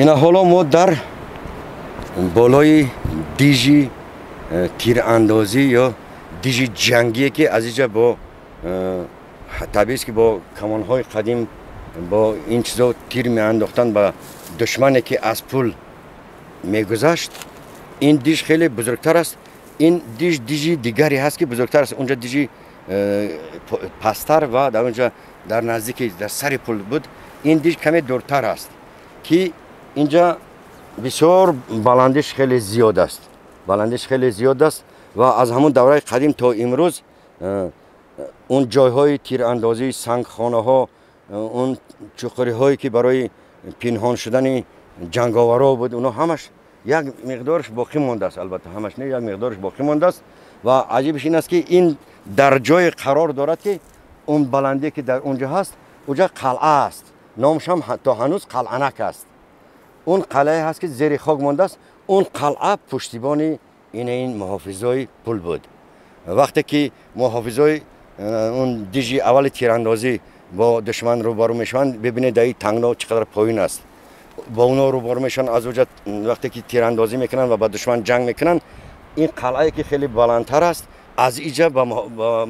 Ина ҳоло мо дар болои дижи тирандозӣ ё дижи ҷангие, ки аз инҷа бо табиист, ки бо камонҳои қадим, бо ин чизо тир меандохтанд ба душмане, ки аз пул мегузашт. Ин диж хеле бузургтар аст. Ин диж дижи дигаре ҳаст, ки бузургтар аст. Унҷа дижи пасттар ва дар онҷа дар наздики дар сари пул буд. Ин диж каме дуртар аст, ки инҷа бисёр баландиш хеле зиёд аст, баландиш хеле зиёд аст. Ва аз ҳамон давраи қадим то имрӯз он ҷойҳои тирандозӣ, сангхонаҳо, он чуқуриҳое, ки барои пинҳон шудани ҷанговарҳо буд, онҳо ҳамаш як миқдораш боқӣ мондааст. Албатта, ҳамаш не, як миқдораш боқӣ мондааст. Ва аҷибаш ин аст, ки ин дар ҷое қарор дорад, ки он баландие, ки дар он ҷо ҳаст, онҷа қалъа аст. Номаш ҳам то ҳанӯз Қалъанак аст. Он қалъае ҳаст, ки зери хок мондааст. Он қалъа пуштибони ин муҳофизои пул буд. Вақте ки муҳофизои он дижи аввали тирандозӣ бо душман рӯбарӯ мешаванд, бибинед, дар ин тангно чӣ қадар поён аст, бо онҳо рӯбарӯ мешаванд. Аз оҷа вақте ки тирандозӣ мекунанд ва ба душман ҷанг мекунанд, ин қалъае, ки хеле баландтар аст, аз иҷа ба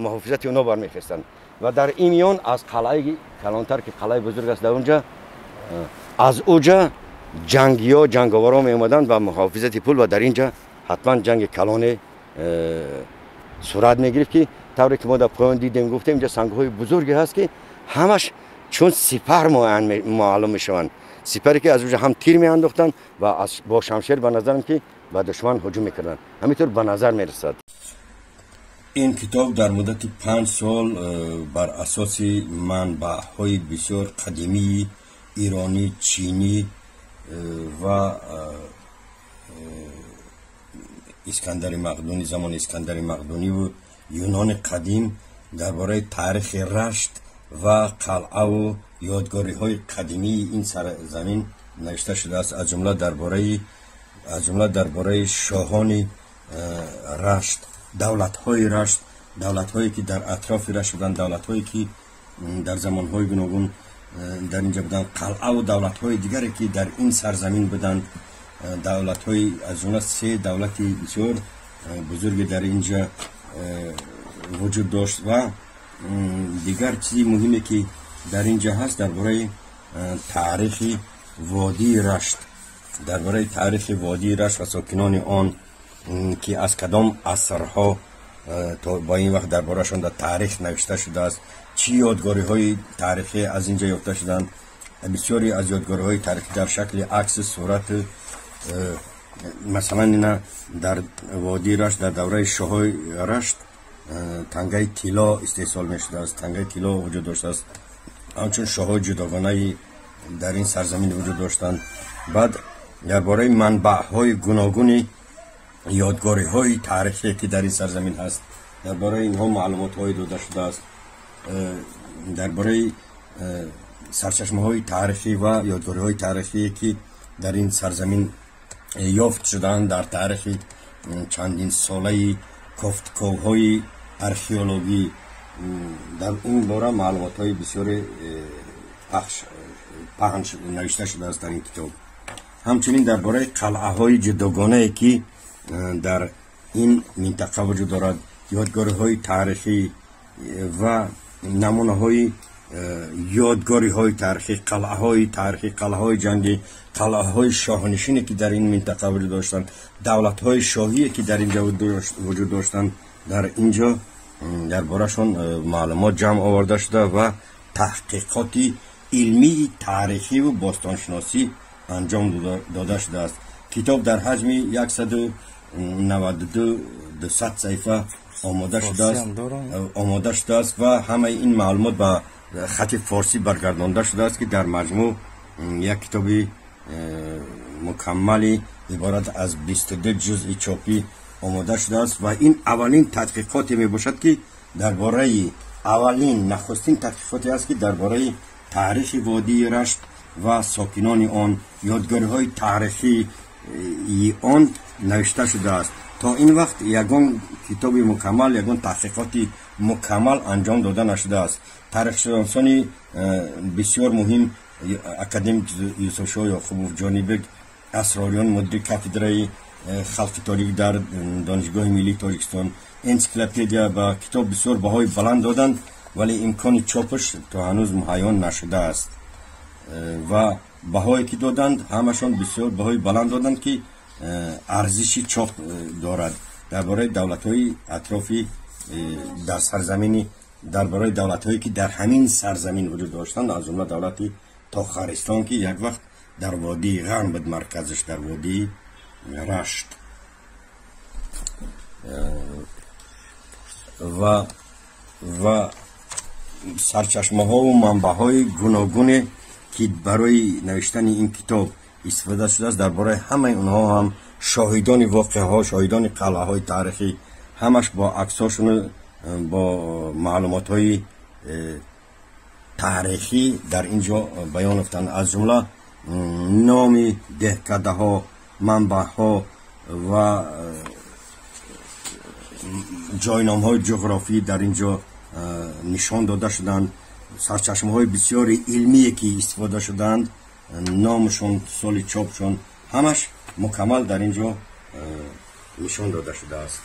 муҳофизати онҳо бармехестанд. Ва дар ин миён аз қалъаи калонтар, ки қалъаи бузург аст дар онҷа, аз оҷа ҷангиё, ҷанговарҳо меомаданд ба муҳофизати пул. Ва дар ин ҷа ҳатман ҷанги калоне сурат мегирифт, ки тавре ки мо дар поён дидем, гуфтем, инҷа сангҳои бузурге ҳаст, ки ҳамаш чун сипар маълум мешаванд, сипаре, ки аз оҷа ҳам тир меандохтанд ва бо шамшер, ба назарам, ки ба душман ҳуҷум мекарданд. Ҳаминтур ба назар мерасад. Ин китоб дар муддати 5 сол бар асоси манбаъҳои бисёр қадимии иронӣ, чинӣ ва Искандари Мақдунӣ, замони Искандари Мақдуниву Юнони қадим, дар бораи таърихи Рашт ва қалъаву ёдгориҳои қадимии ин сарзамин навишта шудааст. Аз ҷумла дар бораи шоҳони Рашт, давлатҳои Рашт, давлатҳое, ки дар атрофи Рашт буданд, давлатҳое, ки дар замонҳои гуногун дар инҷа буданд, қалъаву давлатҳои дигаре, ки дар ин сарзамин буданд, давлатҳои, аз ҷумла се давлати бисёр бузурге дар инҷа вуҷуд дошт. Ва дигар чизи муҳиме, ки дар инҷа ҳаст, дар бораи таърихи водии Рашт, дар бораи таърихи водии Рашт ва сокинони он, ки аз кадом асрҳо то ба ин вақт дар борашон дар таърих навишта шудааст, чӣ ёдгориҳои таърихӣ аз инҷа ёфта шуданд. Бисёре аз ёдгориҳои таърихӣ дар шакли акси сурату, масалан, ина дар водии Рашт дар давраи шоҳои Рашт тангаи тилло истеҳсол мешудааст, тангаи тилло вуҷуд доштааст. Ҳамчун шоҳои ҷудогонаи дар ин сарзамин вуҷуд доштанд. Баъд дар бораи манбаъҳои гуногуни ёдгориҳои таърихие, ки дар ин сарзамин ҳаст, дар бораи инҳо маълумотҳое дода шудааст. Дар бораи сарчашмаҳои таърихӣ ва ёдгориҳои таърихие, ки дар ин сарзамин ёфт шудаанд, дар таърихи чандинсолаи кофтуковҳои археологӣ, дар ин бора маълумотҳои бисёре паҳн навишта шудааст дар ин китоб. Ҳамчунин дар бораи қалъаҳои ҷудогонае, ки дар ин минтақа вуҷуд дорад, ёдгориҳои таърихӣ ва намунаҳои ёдгориҳои таърихӣ, қалъаҳои таърихӣ, қалъаҳои ҷангӣ, қалъаҳои шоҳнишине, ки дар ин минтақа вуҷуд доштанд, давлатҳои шоҳие, ки дар инҷа вуҷуд доштанд, дар инҷо дар борашон маълумот ҷамъ оварда шуда ва таҳқиқоти илмии таърихиву бостоншиносӣ анҷом дода шудааст. Китоб дар ҳаҷми 192 200 саҳифа омода шудааст ва ҳамаи ин маълумот ба хати форсӣ баргардонда шудааст, ки дар маҷмӯъ як китоби мукаммали иборат аз 22 ҷузъи чопӣ омода шудааст. Ва ин аввалин тадқиқоте мебошад, ки дар бораи аввалин, нахустин тадқиқоте аст, ки дар бораи таърихи водии Рашт ва сокинони он, ёдгориҳои таърихии он навишта шудааст. То ин вақт ягон китоби мукаммал, ягон таҳқиқоти мукаммал анҷом дода нашудааст. Таърихшиносони бисёр муҳим Академик Юсуфшоҳ Ёқубов, Ҷонибек Асрориён, мудири кафедраи халқи тоҷик дар Донишгоҳи миллии Тоҷикистон, энсиклопедия ба китоб бисёр баҳои баланд доданд, вале имкони чопаш то ҳанӯз муҳайё нашудааст. Ва баҳое ки доданд, ҳамашон бисёр баҳои баланд доданд, ки арзиши чоп дорад. Дар бораи давлатҳои атрофи дар сарзамини, дар бораи давлатҳое ки дар ҳамин сарзамин вуҷуд доштанд, аз ҷумла давлати Тохаристон, ки як вақт дар водии Ғарм буд, марказаш дар водии Рашт. Ва сарчашмаҳову манбаъҳои гуногуне ки барои навиштани ин китоб истифода шудааст, дар бораи ҳамаи онҳо ҳам шоҳидони воқеаҳо, шоҳидони қалъаҳои таърихӣ, ҳамаш бо аксҳошону бо маълумотҳои таърихӣ дар ин ҷо баён ёфтанд. Аз ҷумла номи деҳкадаҳо, манбаъҳо ва ҷойномҳои ҷуғрофӣ дар ин ҷо нишон дода шуданд. Сарчашмаҳои бисёри илмие ки истифода шуданд, номашон, соли чопшон, ҳамаш мукаммал дар ин ҷо нишон дода шудааст.